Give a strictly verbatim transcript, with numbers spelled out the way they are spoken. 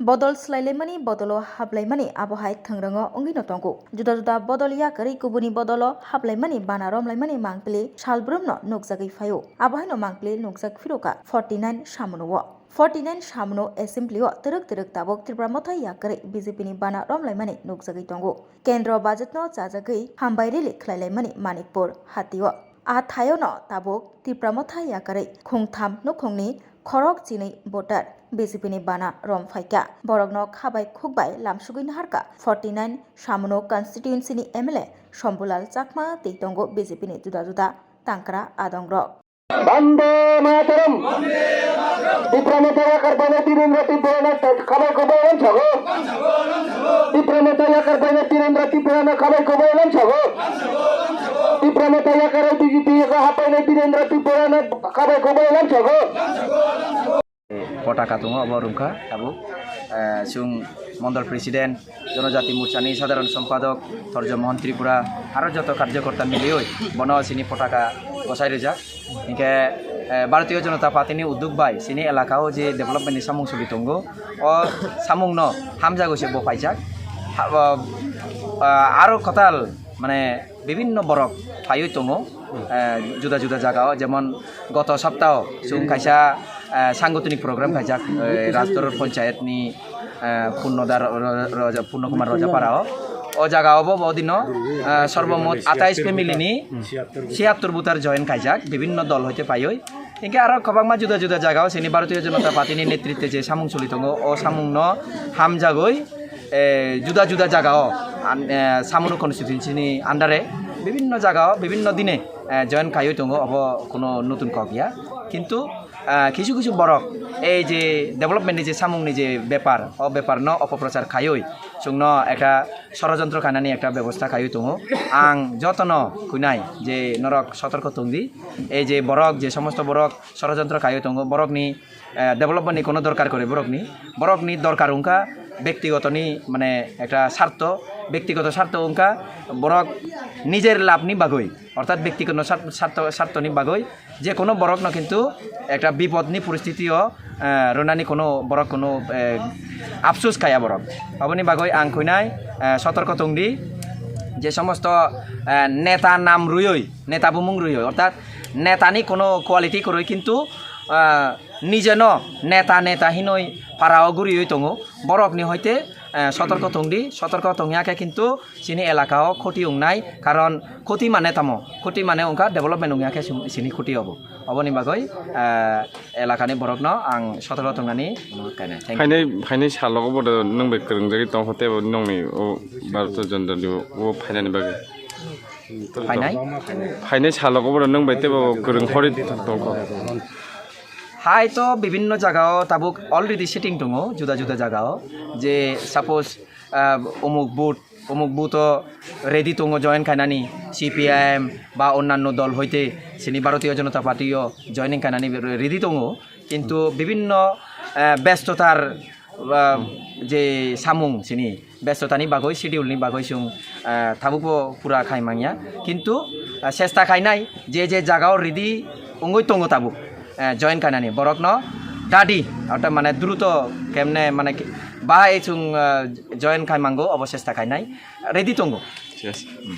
Bodol swlailaimani, bodolo hablaimani abo hai thwngrango wngwino tongo. Juda juda bodol yakarwi kubuni bodolo hablaimani bana romlaimani mangpili salbrumno nukjagwi phaio. Abo haino mangpili nukjak phirokha forty nine samuno-o. Forty nine samuno assembly-o twrwk twrwk tabuk Tripura Motha yakarwi B J P ni bana romlaimani nukjagwi tongo. Kendro budget-no chajagwi hambai rally khlailaimani Manikpur hati-o. A thaio-no tabuk Tipra Motha yakarwi khungtham nukhungni khorok chinwi voter B J P ni bana rom phaikha. Borokno khabai khukbai lamsugwi naharkha forty nine Samuno constituency ni M L A Shambhulal Chakma tei tongo B J P ni juda juda tangkra adongrok. Bande Mataram! Tipra Motha yakar baino Tirendra Tripura no khabai khukbai lamsago. Tipra Motha yakar baino Tirendra Tripura no khabai khukbai lamsago. Tipra Motha yakar B J P yakar hapaino Tirendra Tripura no khabai khukbai lamsago. Potaka tongo, obo rwngkha tabuk. Eh, chwng Mondol President, Jonojati Morchani Sadharon Sompadok, Thorjo Mohon Tripura, aro joto karjokorta miliwi bono chini potaka bosai rijak. Hinkhe, eh, Bharatiya Janata Party ni udduk bai chini elaka o je development ni samung suli tongo, o samung no hamjagwi se bo paijak. Ha, o, ah, aro kwtal, mane, bibinno borok phaiwi tongo, eh, juda juda jaga o, jemon goto saptao chwng kaisa, eh, sangotonik program khaijak, eh, Rajtoror Panchayat ni, eh, Purnoda Ro-, Ro-, Roja, Purno Kumar Rojapara o. O jaga o bo, bo dino, eh, sorbomot atais family ni siyattor voter join khaijak, bibinno dol hoite phaiwi. Hinkhe aro kwbangma juda juda jaga o chini Bharatiya Janata Party ni netritwe je samung suli tongo, o samung no hamjagwi, eh, juda juda jaga o, an-, eh, Samuno constituency ni under e bibinno jaga o, bibinno dine, eh, join kaiwi tongo, obo kuno nutun kok ya. Kintu, eh, kisu kisu borok ei je development ni je samung ni je bepar, o bepar no opoprochar kaiwi chwngno ekta sorojontro khainani ekta bebosta kaiwi tongo. Ang jotono khuinai je norok sotorko tongdi, ei je borok, je somosto borok sorojontro kaiwi tongo, borokni, eh, development ni kono dorkar kore borokni, borokni dorkar wngkha bektigotoni, mane, ekta sarto, bektigoto sarto wngkha borok nijer labni bagwi, orthat bektigoto sar-, sarto, sartoni bagwi je kono borokno kintu ekta bipodni poristiti o, eh, rwnani kono borok kono, eh, apsus kaya borok. Aboni bagwi ang khuinai, eh, sotorko tongdi, je somosto, eh, neta nam rwiwi, neta bumung rwiwi, orthat netani kono quality kwrwi, kintu, eh, nijeno neta neta hinwi parao guriwi tongo, borokni hoite, eh, sotorko tongdi, sotorko tongya khe kintu chini elaka o khoti wngnai, karon khoti mane tamo, khoti mane wngkha development wngya khe chini khoti obo. Oboni bagwi, eh, elakani borokno ang sotorko tongnani. Thank you. Phainai, phainai salogo bo nwng bai kwrwngjagwi tongkha tei bo nongni o Bharatiya Janata Party o phainani bagwi. Phainai? Phainai salogo bo nwng bai tei bo kwrwng hori tongkha. Hai to bibinno jagao tabuk already setting tongo, juda juda jagao. Je suppose, ah, umuk booth, umuk booth o ready tongo join khainani, C P I M ba onnanno dol hoite chini Bharatiya Janata Party o joining khainani ready tongo. Kintu bibinno, ah, bestotar, ah, je samung chini, Bestotani bagwi, schedule ni bagwi chwng, ah, tabukbo pura khai manya. Kintu, ah, chesta khainai je je jagao ready wngwi tongo tabuk, ah, join khainani borokno dadi, orthat mane druto kemne mane ki-, bahai chwng, ah, join khai mango obo chesta khainai, ready tongo. Yes.